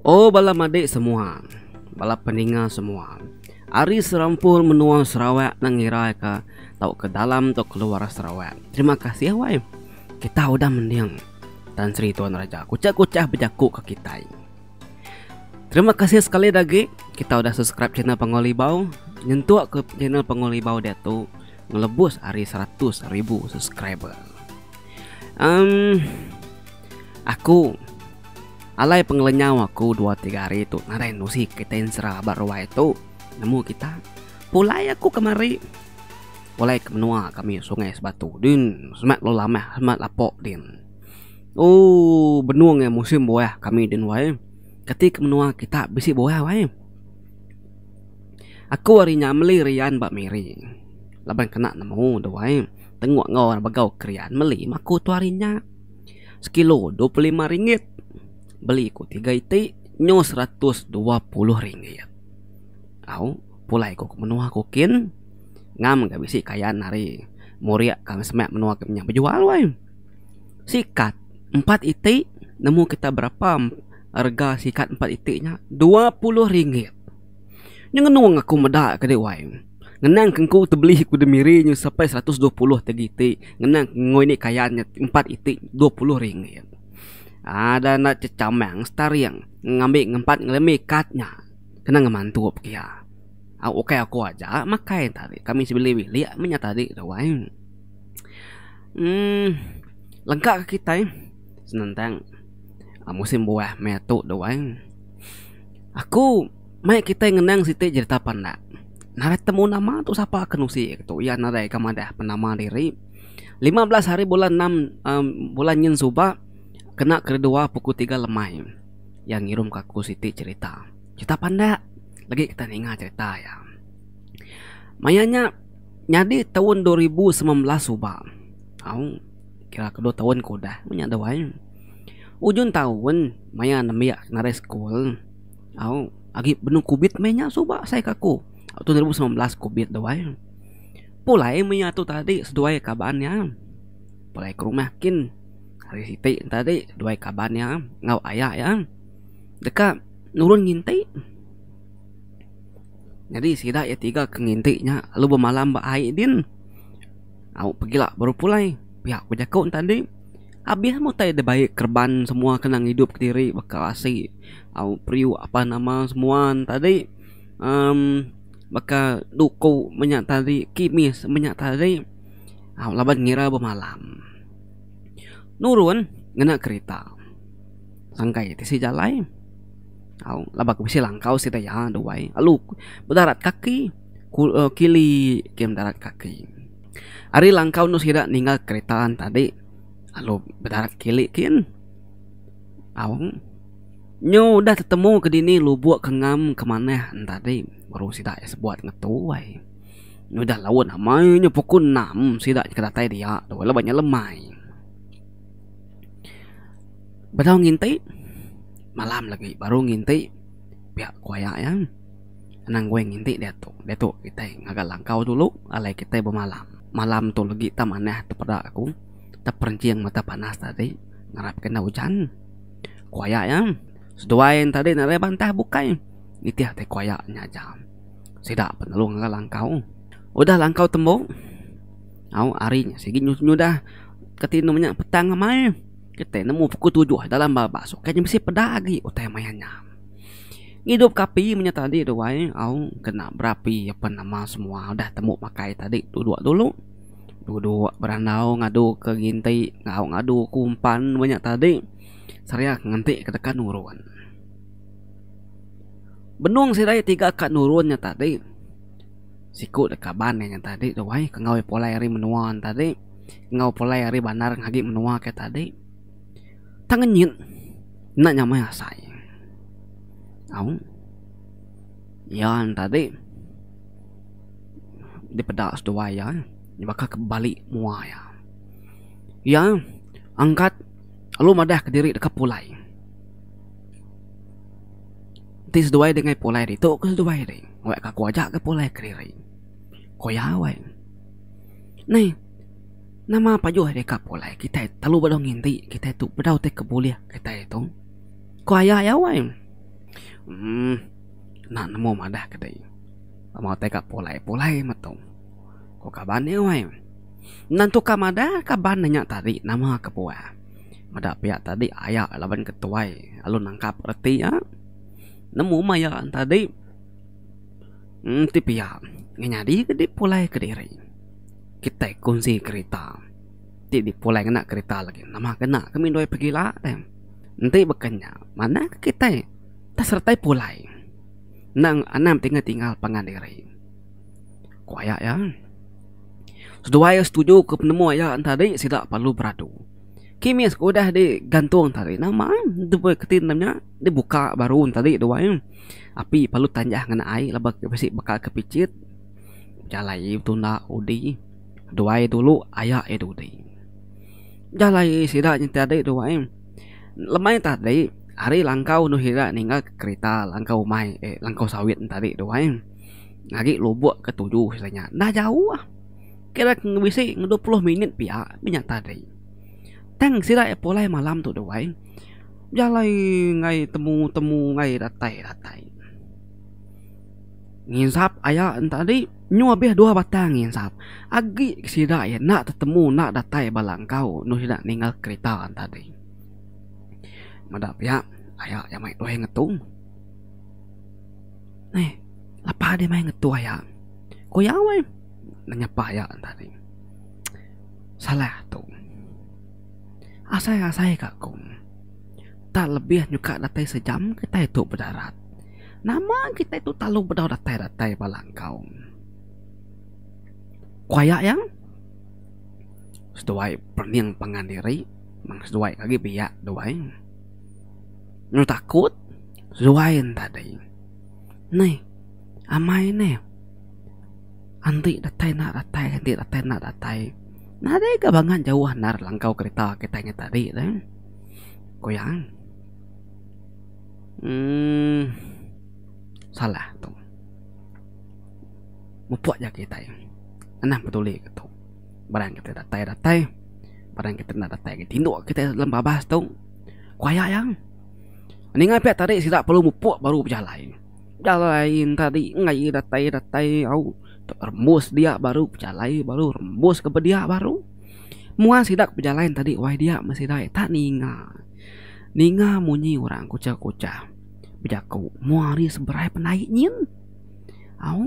Oh bala madik semua, bala peninga semua. Ari serampur menua Sarawak nang ngira ka tauka dalam tauka luar Sarawak. Terima kasih wai. Kita udah mending Tan Sri Tuan Raja kuchah-kuchah bejaku ka kitai. Terima kasih sekali da agi kita udah subscribe channel Panggau Libau nyentuk ke channel Panggau Libau diatu ngelebus ari 100,000 subscriber. Um aku Alai pengelenyau aku dua tiga hari tu nadai nusi kitai ensera ba ruai tu nemu kita. Pulai aku kemari pulai ke menua kami sungai sebatu din semak lu lamah semak lapok din. Ooh benung iya musim buah kami din wai. Kati ke menua kita bisi buah wai. Aku ari nya meli rian ba Miri laban kena nemu tu wai tengok enggau orang begau ke rian meli mah aku tu ari nya. Sekilo 25 ringgit. Beli ku tiga iti nyu 120 ringgit. Au pulai ku ke menua ku kin ngam ga bisi kayan ari murik ka semak menua ke nya bejual weh. Sikat empat iti nemu kita berapa rega sikat empat iti nya 20 ringgit. Nyengenung aku meda ke deh wai. Ngenang ke engku tebeli ku demiri nyu sampai 120 tegi iti ngenang ke ngoi ni kayan nya empat iti 20 ringgit. Ada enda chechamang setaring ngambi ngempat ngelemi kad nya kena ngemantup ke iya. Au ukai aku aja makai tadi kami sebilik bilik meh nya tadi tu ai. Emm lengka ke kitai senentang musim buah meh tu tu ai. Aku mai kitai ngenang siti jerita pandak. Nadai temu nama tu sapa ke nusi ke tu iya nadai ka madah penama diri. 15 hari bulan enam uhh bulan nyin suba kena kedua pukul tiga lemai iya ngirum ka aku siti cerita. Cerita pandak lagi kita ninga cerita iya. Maya nya nyadi taun 2019 suba au kira ke dua taun ke udah meh nya dau ai. Ujung taun maya nembiak nadai sekul au agi benung kubit meh nya suba asai ka aku. Taun 2019 kubit tu ai. Pulai meh iya tu tadi seduai kaban iya. Pulai ke rumah kin hari siti tadi seduai kaban iya enggau aya iya deka nurun nginti. Nyadi sida iya tiga ke nginti nya lalu bemalam ba ai din. Au pegila baru pulai pia ku jaku ne tadi. Abih meh utai da bai kereban semua kena ngidup kediri baka asi au periuk apan nama semua ne tadi uhh baka duku menya tadi kimis menya tadi au laban ngira bemalam. Nurun ngena kerita sangkai tisi jalai au laban ku bisi langkau sida iya duai lalu bedarat kaki kili ke bedarat kaki. Ari langkau enu sida ninggal kerita ne tadi lalu bedarat kili kin au nyu udah tetemu ke dini lubok ke ngam ke manah ne tadi baru sida iya sebuat ngetu ai. Nyu udah laun amai nyu pukul enam sida ke datai dia tu laban nya lemai. Bedau nginti malam lagi baru nginti pia ku aya iya. Anang guai nginti diatu. Diatu kitai ngaga langkau dulu alai kitai bemalam. Malam tu legi tak manah tepeda aku. Teperenching mata panas tadi ngarap ke enda ujan. Ku aya iya, seduai ne tadi nadai bantah bukai nitih ti ku aya nya aja. Sida penelu ngaga langkau. Udah langkau tembu au hari nya sigi nyudah keti inu nya petang amai. Kitai nemu pukul tujuh dalam babas ukai nya bisi peda agi utai maya nya. Ngidup ke api menya tadi tu ai au kena berapi apan nama semua udah temu makai tadi duduk dulu. Duduk berandau ngadu ke ginti enggau ngadu ke umpan menya tadi seria ke nganti ke deka nurun. Benung sida iya tiga ka nurun nya tadi siku da kaban iya nya tadi tu ai ke enggau iya pulai ari menua ne tadi enggau pulai ari bandar agi menua ke tadi. Tang ngenyit enda nyamai asai. Au iya ne tadi dipeda seduai iya baka ke bebali mua iya. Iya angkat lalu madah kediri deka pulai. Enti seduai deh ngai pulai ditu ke seduai deh wek aku aja ke pulai kediri. Ku iya weh. Neh. Nama pajuh deka pulai kitai telu bedau nginti kitai tu bedau tai ke bulih kitai tu. Ku aya iya wai. Uhh enda nemu madah ke dei. Pama utai ka pulai pulai meh tu. Ku kaban iya wai. Nentu ka madah kaban iya nya tadi nama kebuah. Meda pia tadi aya laban ketuai lalu nangkap reti iya. Nemu maya tadi enti pia ngenyadi ke dipulai kediri. Kitai kunsi kerita ti dipulai ngena kerita lagi nama kena ke mih pegila deh. Enti baka nya manah ke kitai tau seretai pulai endang anang tinggal tinggal pangan diri. Ku aya iya. Seduai setuju ke penemu aya tadi sida perlu beradu. Kimis ke udah digantung tadi nama keti ne nya dibuka baru tadi duai api perlu tanjah ngena ai laban bisi baka ke pichit jalai tunda udi duai dulu aya iya dudi. Jalai sida nya tadi duai lemai tadi ari langkau anu sida ninggal kerita langkau umai eh langkau sawit tadi duai. Agi lubok ke tuju sida nya enda jauh kira ke bisi 20 minit pia meh nya tadi. Tang sida iya pulai malam tu duai jalai enggai temu temu enggai datai datai. Nginsap aya ne tadi nyu abih dua batang nginsap agi sida iya enda tetemu enda datai ba langkau enu sida ninggal kerita ne tadi. Meda pia aya iya mai duai ngetu. Neh, lapa deh mai ngetu aya. Ku iya weh, ngenyapa aya tadi. Salah tu. Asai-asai ka ku. Tak lebih nyuka datai sejam kitai tu bedarat. Nama kitai tu talu bedau datai-datai ba langkau. Ku aya iya. Seduai pening pangan diri, meng seduai agi biak duai. Nyu takut seduai ne tadi. Neh amai neh enti datai enda datai enti datai enda datai. Nadai ga bangat jauh endar langkau kerita kitai nya tadi deh. Ku iya. Uhh salah tu. Mupuk ja kitai anang peduli ke tu. Barang kitai datai datai barang kitai enda datai agi tinduk kitai dalam babas tu. Ku aya iya. Ninga pia tadi sida perlu mupuk baru bejalai. Bejalai tadi enggai datai datai au rembus dia baru bejalai baru rembus ke dia baru. Mua sida ke bejalai tadi wai dia meh sida tak ninga. Ninga munyi orang kuchah kuchah bejaku mua ari seberai pendai nyin. Au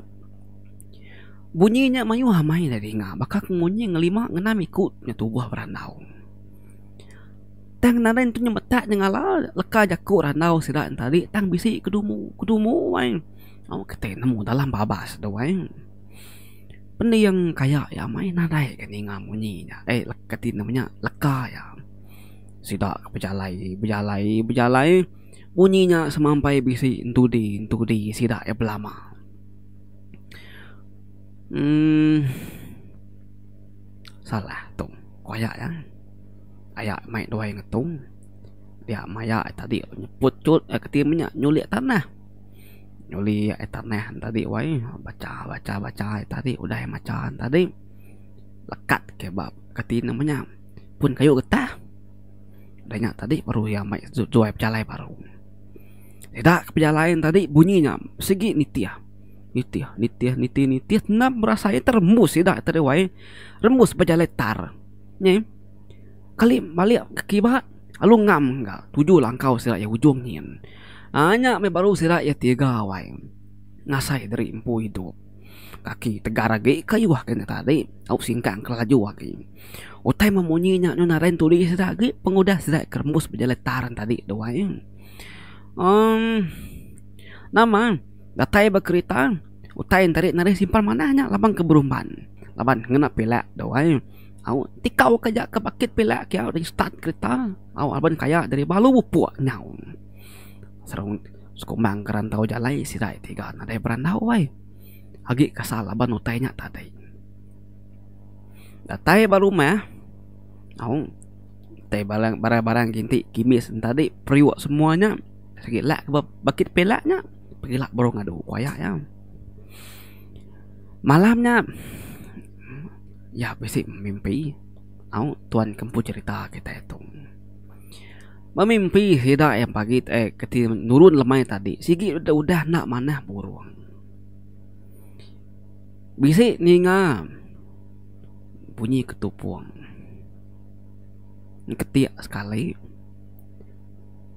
bunyi nya mayuh amai deh dinga baka ke munyi ngelima ngenam iku nya tubuh berandau. Tang nadai nentu nyemetak nyengala leka jaku randau sida ne tadi tang bisi kedumu kedumu ai. Au kitai nemu dalam babas tu ai. Pending kaya iya amai nadai ga ninga munyi nya eh leka ti nama nya leka iya. Sida ke bejalai bejalai bejalai munyi nya semampai bisi entudi entudi sida iya belama. Uhh salah tu ku aya iya. Aya mai duai ngetu dia maya tadi nyeput chut keti meh nya nyulik tanah. Nyulik ai tanah tadi wai bacha bacha bacha tadi udah iya macha tadi lekat ke ba keti ne meh nya pun kayu getah. Udah nya tadi baru iya mai duai bejalai baru. Ida ke bejalai tadi bunyi nya sigi nitih nitih nitih nitih nitih enda berasai terembus ida tadi wai rembus bejalai tar. Nyi kali balik ke kiba lalu ngam ga tuju langkau sida iya ujung nyin. Aaa nya meh baru sida iya tiga wai ngasai diri empu idup. Kaki tegar agi kayuh ke nya tadi au singkang ke laju agi. Utai memunyi nya nyau nadai entudi sida agi pengudah sida ke rembus bejalai tar tadi tu wai. Emm nama datai ba kerita utai enti nadai simpan manah nya laban ke berumban laban ngena pilak tu wai. Au tikau ke aja ke bakit pila ke au start kereta au aban kaya deriba lalu mupuk nyau. Serang sekumbang ke rantau jalai sida tiga nadai berandau ai. Agi kasal laban utai nya tadi. Datai ba rumah au tai barang barang ginti kimis tadi periuk semua nya sigi lak ba bakit pila nya pegila baru ngadu ku aya iya. Malam nya. Iya bisi mimpi au tuan ke empu cherita kitai tu. Bemimpi sida iya pagi eh keti nurun lemai tadi sigi udah enda manah burung. Bisi ninga bunyi ketupung ketik sekali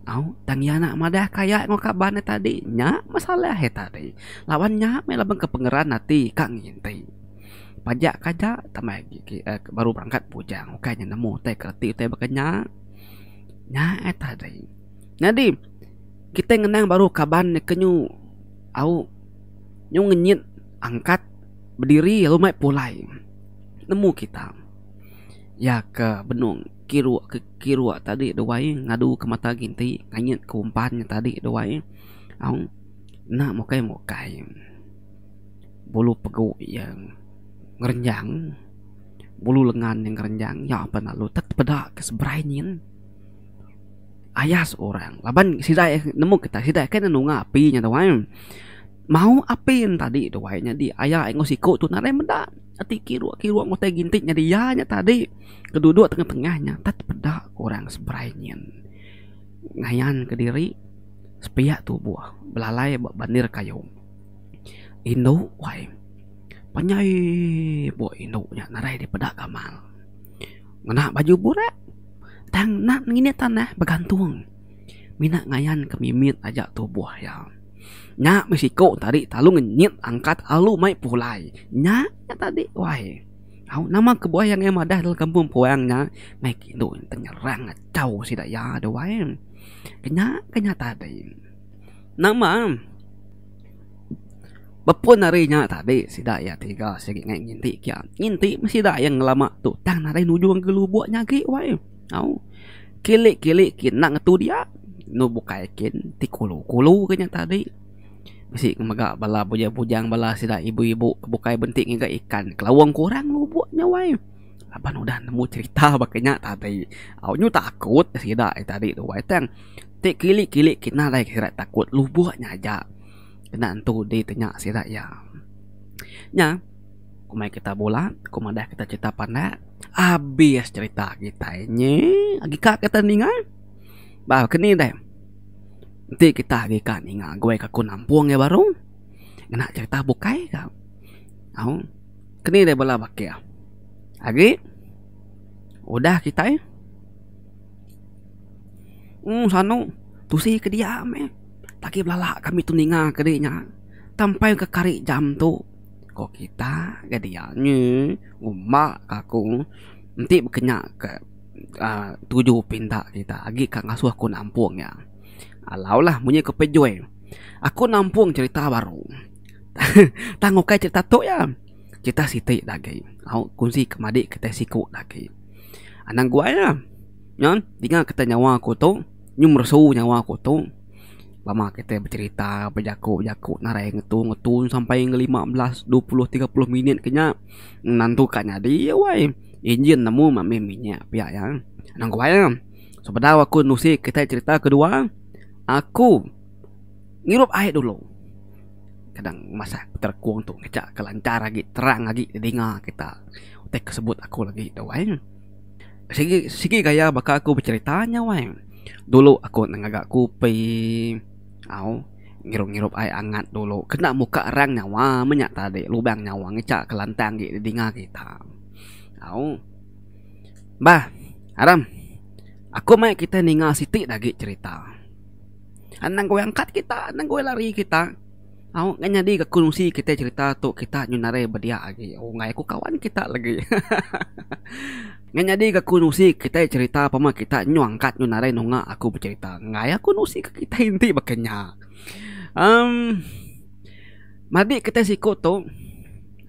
au tang iya anak madah kaya enggau kaban iya tadi nya masalah iya tadi laban nya meh laban ke pengeran ati ka nginti. Pajak kaja tambah agi baru berangkat bujang ukai nya nemu utai ke reti utai baka nya. Nya ai tadi. Nyadi kitai ngenang baru kaban ne ke nyu au nyu ngenyit angkat bediri lalu mai pulai nemu kita. Iya ke benung kiruk ke kiruk tadi duai ngadu ke mata ginti nganyit ke umpan nya tadi duai au enda mukai mukai bulu pegu iya ngerenjang. Bulu lengan nya ngerenjang nya pan lalu tepeda ke seberai nyin. Ayas orang laban sida iya nemu kita sida iya kan nunga api nya tu ai. Mau api ne tadi tu ai nyadi aya enggau siku tu nadai meda ati kiruk kiruk utai ginti nyadi iya nya tadi ke duduk tengah tengah nya tepeda orang seberai nyin. Ngayan kediri sepiak tubuh belalai ba bandir kayu. Indu wai. Panjai buk indu nya nadai dipeda gamal. Ngena baju burak tang enda nginik tanah begantung. Mina ngayan ke mimit aja tubuh iya. Nya meh siku tadi lalu ngenyit angkat lalu mai pulai. Nya nya tadi wai. Au nama kebuah iya ngagai madah dalam kampung puang nya meh indu nyerang ngachau sida iya tu wai. Nya ke nya tadi. Nama. Bepun ari nya tadi sida iya tiga sigi ngai nginti kia. Nginti meh sida iya ngelama tu tang nadai nujung ke lubok nya agi wai. Au. Kili kili kin enda ngetu dia. Enu bukai kin ti kulu kulu ke nya tadi. Bisi mega bala bujang bujang bala sida ibu ibu ke bukai benti ngiga ikan kelaung kurang lubok nya wai. Laban udah nemu cherita baka nya tadi. Au nyu takut sida iya tadi tu wai tang ti kili kili kin nadai sida takut lubok nya aja. Kena entu di tenya sida iya. Nya, ku mai kita bula, ku madah kita cherita pandak, abis cherita kitai nyi agi ka kita ninga. Ba ke ni deh. Enti kita agi ka ninga guai ka aku nampung iya baru ngena cherita bukai ka. Au, ke ni deh bala bakih. Agi udah kitai. Uhh sanu tusi ke dia meh. Agi belala kami tu ninga ke dih nya tampai ke kari jam tu ko kita ga dia nyi ngumba ka aku enti baka nya ke aaa tuju pinta kita agi ka ngasuh aku nampung iya. Alau lah munyi ko Pejui aku nampung cherita baru tang ukai cherita tu iya cherita siti da agi au kunsi ke madi kitai siku da agi. Anang guai iya ngan dinga kitai nyawa ku tu. Nyu meresu nyawa aku tu. Lama kitai becherita bejaku jaku narai ngetu ngetu sampai 15 20 30 minit ke nya nentu ka nyadi wai. Injin nemu meh mih minyak pia iya. Anang guai ah. Sebedau aku nusi kitai cherita kedua aku ngirup ai dulu. Kadang masa terekung tu ngaja ke lancar agi terang agi didinga kita utai ke sebut aku lagi tu ai. Sigi sigi gaya baka aku becerita nya wai. Dulu aku ne ngaga kupi au ngirup ngirup ai angat dulu kena muka rang nyawa meh nya tadi lubang nyawa ngecha ke lantang agi didinga kita. Au bah aram aku mai kita ninga siti da agi cerita. Anang gawai angkat kita anang gawai lari kita. Au ngan nyadi ga kongsi kitai cerita tu kita nyu narai bedia agi unggai ku kawan kita lagi ngan nyadi ga kongsi kitai cerita pama kita nyu angkat nyu narai nunga aku becerita enggai aku nusi ke kitai enti baka nya emm madik kitai siku tu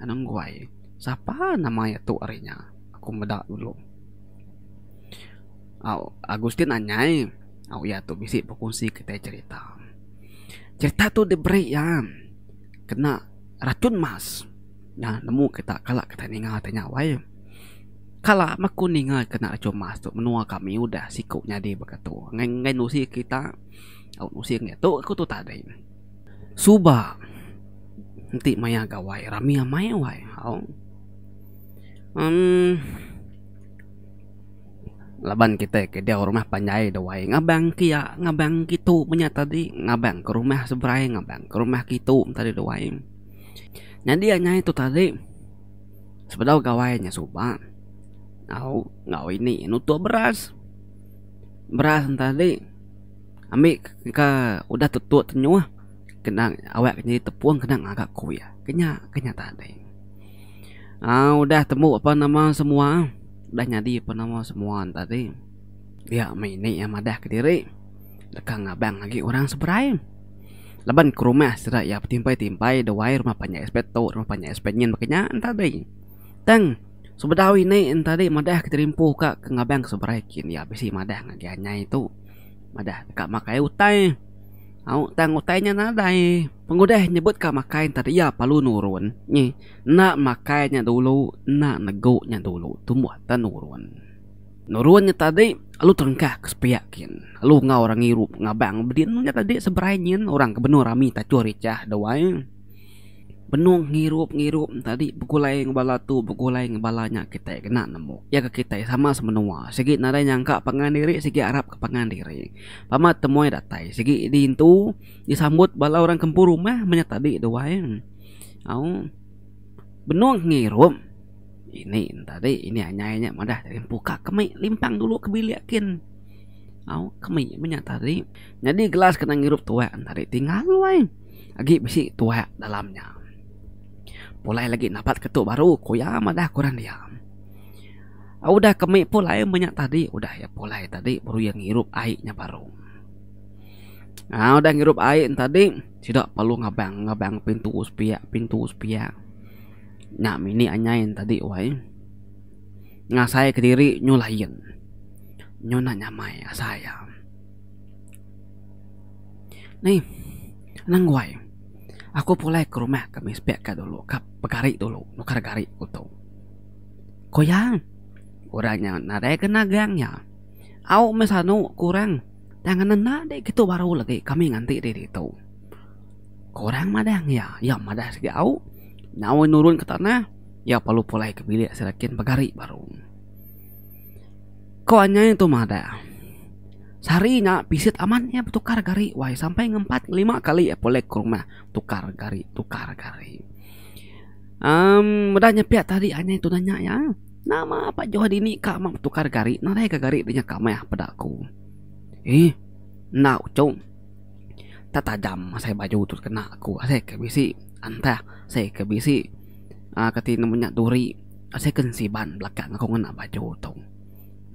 anang guai sapa nama iya tu ari nya aku meda dulu au Agustin Anyai au iya tu bisi bekongsi kitai cerita. Cerita tu diberi iya kena rachun mas. Nya nemu kita kala kita ninga ti nya wai. Kala meh ku ninga kena rachun mas tu menua kami udah siku nyadi baka tu. Enggai enggai nusi kita au nusi enggai tu aku tu tadi. Suba enti maya gawai rami amai wai au emm. Laban kitai ke diau rumah panjai duai ngabang kia ngabang kitu menya tadi ngabang ke rumah seberai ngabang ke rumah kitu tadi duai. Nyadi anyai tu tadi sebedau gawai nya suba au enggau ini nutuk beras. Beras ne tadi ambi ka udah tutuk tenyuh kena awak ke nyadi tepung kena ngaga kuih. Ke nya ke nya tadi. Aaa udah tembu apan nama semua udah nyadi apan nama semua ne tadi dia meh ini iya madah kediri deka ngabang agi orang seberai laban ke rumah sida iya betimpai timpai duai rumah panjai spe tu rumah panjai spe nyin baka nya ne tadi. Tang sebedau ini ne tadi madah kediri empu ka ke ngabang ke seberai kin iya bisi madah ngagai anyai tu madah deka makai utai. Au tang utai nya nadai. Pengudah nyebut ka makai enta iya perlu nurun nyi enda makai nya dulu enda negu nya dulu tumbuh te nurun. Nurun nya tadi lalu terengkah ke sepiak kin lalu enggau orang ngirup ngabang bedin nya tadi seberai nyin orang ke benung rami tachuh richah duai. Benung ngirup ngirup tadi begulai enggau bala tu begulai enggau bala nya kitai kena nemu. Iya ke kitai sama semenua sigi nadai nyangka pangan diri sigi arap ke pangan diri. Pama temuai datai sigi diintu disambut bala orang ke empu rumah menya tadi duai. Au benung ngirup ini tadi ini anyai nya madah diri empu ka kemi limpang dulu ke bilik kin. Au kemi menya tadi nyadi gelas kena ngirup tuak tadi tinggal wai. Agi bisi tuak dalam nya. Pulai lagi napat ke tu baru ku iya madah ke orang dia. Udah kemi pulai menya tadi udah iya pulai tadi baru iya ngirup ai nya baru. Aa udah ngirup ai ne tadi sida perlu ngabang ngabang pintu sepiak pintu sepiak. Nya mini anyai ne tadi wai ngasai kediri nyu lain nyu enda nyamai asai iya. Neh anang guai aku pulai ke rumah kami sepiak ka dulu ka pegari dulu nukar gari ku tu. Ku iya orang nya nadai ke nagang iya au meh sanu ku orang tang enda enda deh kitu baru lagi kami nganti deh ditu. Ku orang madah iya, iya madah sigi au nyau nurun ke tanah iya perlu pulai ke bilik sida kin begari baru. Ko anyai tu madah. Sehari nya pisit amat iya betukar gari wai sampai ngempat ngelima kali iya pulai ke rumah tukar gari tukar gari. Emm meda nya pia tadi anyai tu nanya iya nama pa juah dini ka amat betukar gari nadai ka gari dinya kamah peda ku. Eeh enda uchu tak tajam asai baju tu kena aku asai ke bisi antah asai ke bisi aaa kati nemu nya duri asai ke ensiban belakang aku ngena baju tu.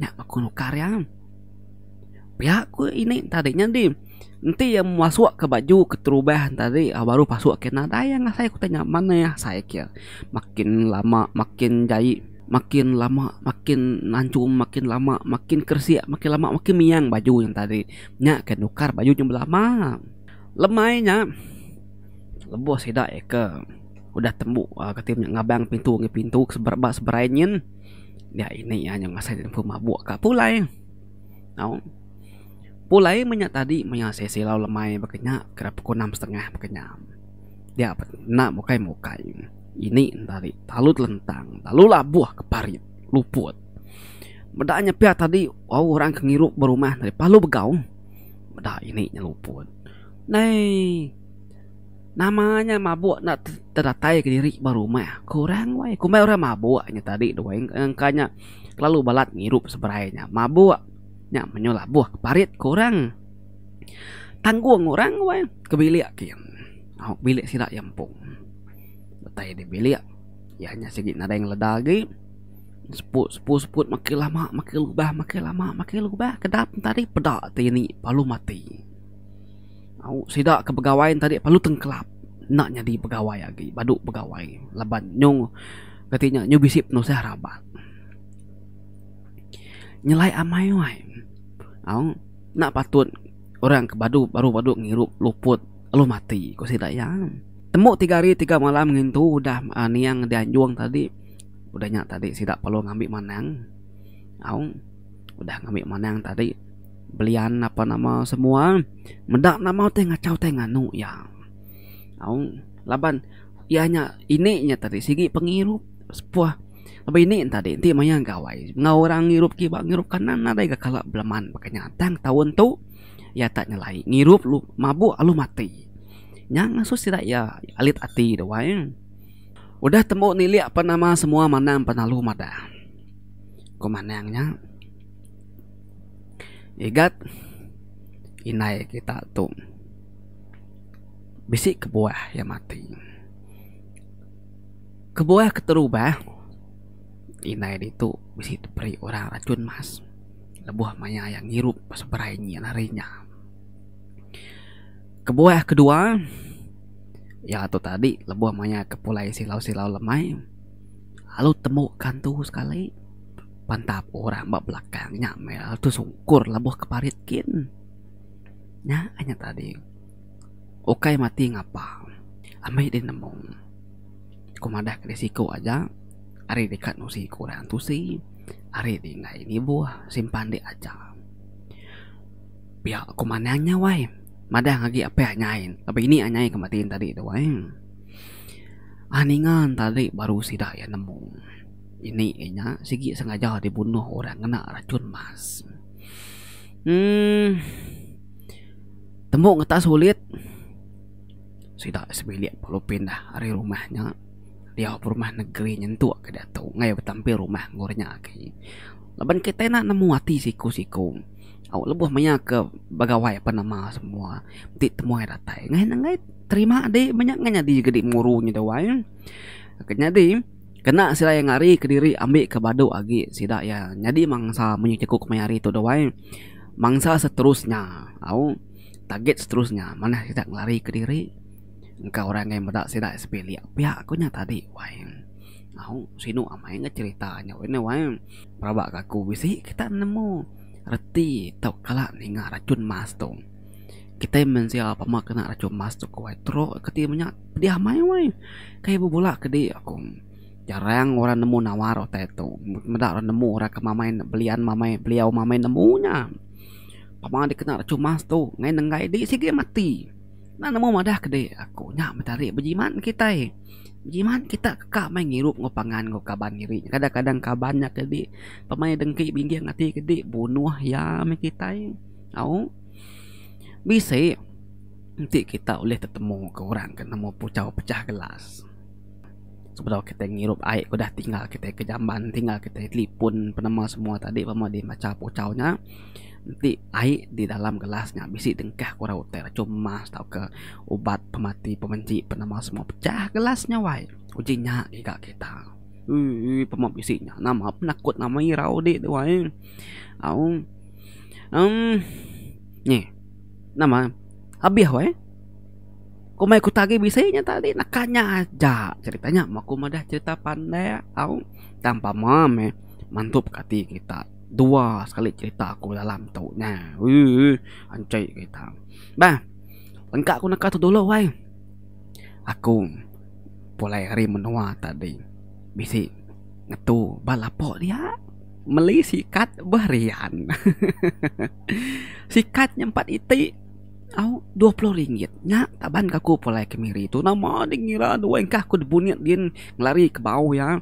Nya aku nukar iya. Pia ku ini tadi nyadi enti iya masuk ke baju keterubah tadi baru pasuk ke nadai iya ngasai ku tanya manah asai ke makin lama makin jai makin lama makin anchum makin lama makin keresik makin lama makin miang baju nya tadi. Nya ke nukar baju nya belama. Lemai nya lebuh sida iya ke udah tembu kati ngabang pintu ngi pintu ba seberai nyin. Dia ini iya nyau ngasai diri empu mabuk ka pulai. Au. Pulai meh nya tadi maya sesi silau lemai baka nya kira pukul enam setengah baka nya. Dia enda mukai mukai ini ne tadi lalu telentang lalu labuh ke parit luput. Meda nya pia tadi wau orang ke ngirup ba rumah tadi lalu begau meda ini nya luput. Nai. Nama nya mabuk enda tedatai kediri ba rumah ku orang weh. Kumbai orang mabuk nya tadi tu weh engka nya kelalu balat ngirup seberai nya mabuk nya menyuh labuh ke parit ku orang. Tanggung orang weh ke bilik kin au bilik sida iya empu. Datai di bilik iya nya sigi nadai ngeleda agi seput seput seput makin lama makin lubah makin lama makin lubah kedap tadi peda ti ini lalu mati. Au sida ke begawai tadi perlu tengkelap enda nyadi begawai agi badu begawai laban nyu reti nya nyu bisi penusah raban. Nyelai amai wai au enda patut orang ke badu baru badu ngirup luput lalu mati ku sida iya. Tembu tiga hari tiga malam ngintu udah niang dianjung tadi udah nya tadi sida perlu ngambi manang au udah ngambi manang tadi. Belian apa nama semua meda nama utai ngachau utai nganu iya. Au laban iya nya ini nya tadi sigi pengirup sepuh. Laban ini tadi enti maya gawai enggau orang ngirup kiba ngirup kanan nadai ga kala beleman baka nya. Tang taun tu iya tak nyelai ngirup lu mabuk lalu mati. Nya ngasuh sida iya alit ati tu ai. Udah tembu nilik pa nama semua manang penalu madah. Ku manang nya Igat indai kita tu bisi kebuah iya mati. Kebuah keterubah indai ditu bisi diberi orang rachun mas lebuh maya iya ngirup seberai nyin hari nya. Kebuah kedua iya tu tadi lebuh maya ke pulai silau-silau lemai lalu temu kantu sekali pantap orang ba belakang nya meh lalu tesungkur lebuh ke parit kin. Nya nya tadi ukai mati ngapa ambi deh nemu. Ku madah ke siku aja ari deka nusi ku orang tusi ari di enggai nibuh simpan di aja. Pia ku manang nya wai madah agi apai anyai laban ini anyai ke mati tadi tu wai. Aaa ninga tadi baru sida iya nemu ini iya nya sigi sengaja dibunuh orang ngena rachun mas. Emm tembu ngetas ulit. Sida sebilik perlu pindah ari rumah nya diau ba rumah negeri nyentuk ke diatu ngagai betampil rumah enggau nya agi. Laban kitai enda nemu ati siku-siku au lebuh maya ke begawai apan nama semua ti temuai datai ngai nenggai terima adi meh nya ngai nyadi ke muru nya dawai. Ke nyadi kena sida iya ngari kediri ambi ke badu agi sida iya nyadi mangsa munyi jaku kemaya hari tu dawai mangsa seterusnya au. Target seterusnya manah sida ngelari kediri engka orang enggai meda sida sebilik pia ku nya tadi wai. Au sinu amai enggau cherita nya weh wai. Pelaba ka aku bisi kita nemu reti tau kala ninga rachun mas tu. Kitai mensia pama kena rachun mas tu ku wai teruk keti menya pedih amai wai. Kai bebula kedi aku. Jarang orang nemu nawar utai tu. Meda orang nemu orang ke mamai belian mamai beliau mamai nemu nya. Pama dikena rachun mas tu ngai nenggai di sigi mati. Enda nemu madah ke di aku nya meh bejimat kitai. Bejimat kita keka meh ngirup enggau pangan enggau kaban diri. Kadang kadang kaban nya ke di pemai dengki bingking ati ke di bunuh iya meh kitai. Au bisi enti kita ulih tetemu ke orang ke nemu puchau pecah gelas. Sebedau kitai ngirup ai ke udah tinggal kitai ke jamban tinggal kitai telipon penema semua tadi pama di macha puchau nya enti ai di dalam gelas nya bisi dengkah ku orang utai rachun emas tauka ubat pemati pemenchi penema semua pecah gelas nya wai uji nya giga kita eii pema bisi nya nama penakut nama irau di tu ai au emm nyeh nama abih wai. Ku mai kuta agi bisi nya tadi naka nya aja cerita nya meh aku madah cerita pandak au tang pama meh mantup ka ati kita dua sekali cerita aku dalam tu nya eii anchi kita. Bah lengka ku naka tu dulu ai aku pulai ari menua tadi bisi ngetu ba lapo dia meli sikat berian sikat nya empat iti. Au 20 ringgit nya taban ka aku pulai ke Miri tu nama deh ngira dua engkah aku dibunit din ngelari ke bau iya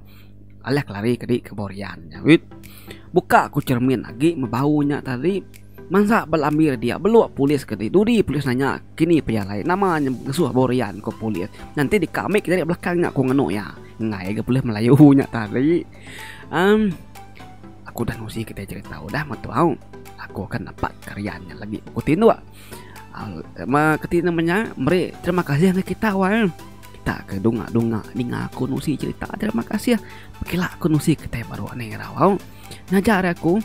alih kelari ke di ke bau rian nya wit. Buka ku cermin agi meh bau nya tadi mansa bala ambir dia beluk polis ke di dudi polis nanya kini pejalai nama nya ngesuh bau rian ku polis. Nganti deka ami ke dari belakang nya ku ngenu iya enggai ga polis melayu nya tadi uhh aku dah ngusi kitai cerita udah meh tu au. Aku akan dapat karian nya lagi ku tinduk. Ma keti nama nya meri terima kasih ngagai kita wai. Kita ke dunga dunga ninga aku nusi cerita terima kasih. Pekila aku nusi kitai baru anih irau au. Ngajar ari aku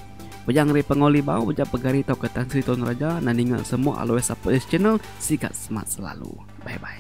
Bujang ari Panggau Libau Bujang Pegari tauka Tan Sri Tun Raja nan ninga semua Always Support This Channel sigat smart selalu. Bye bye.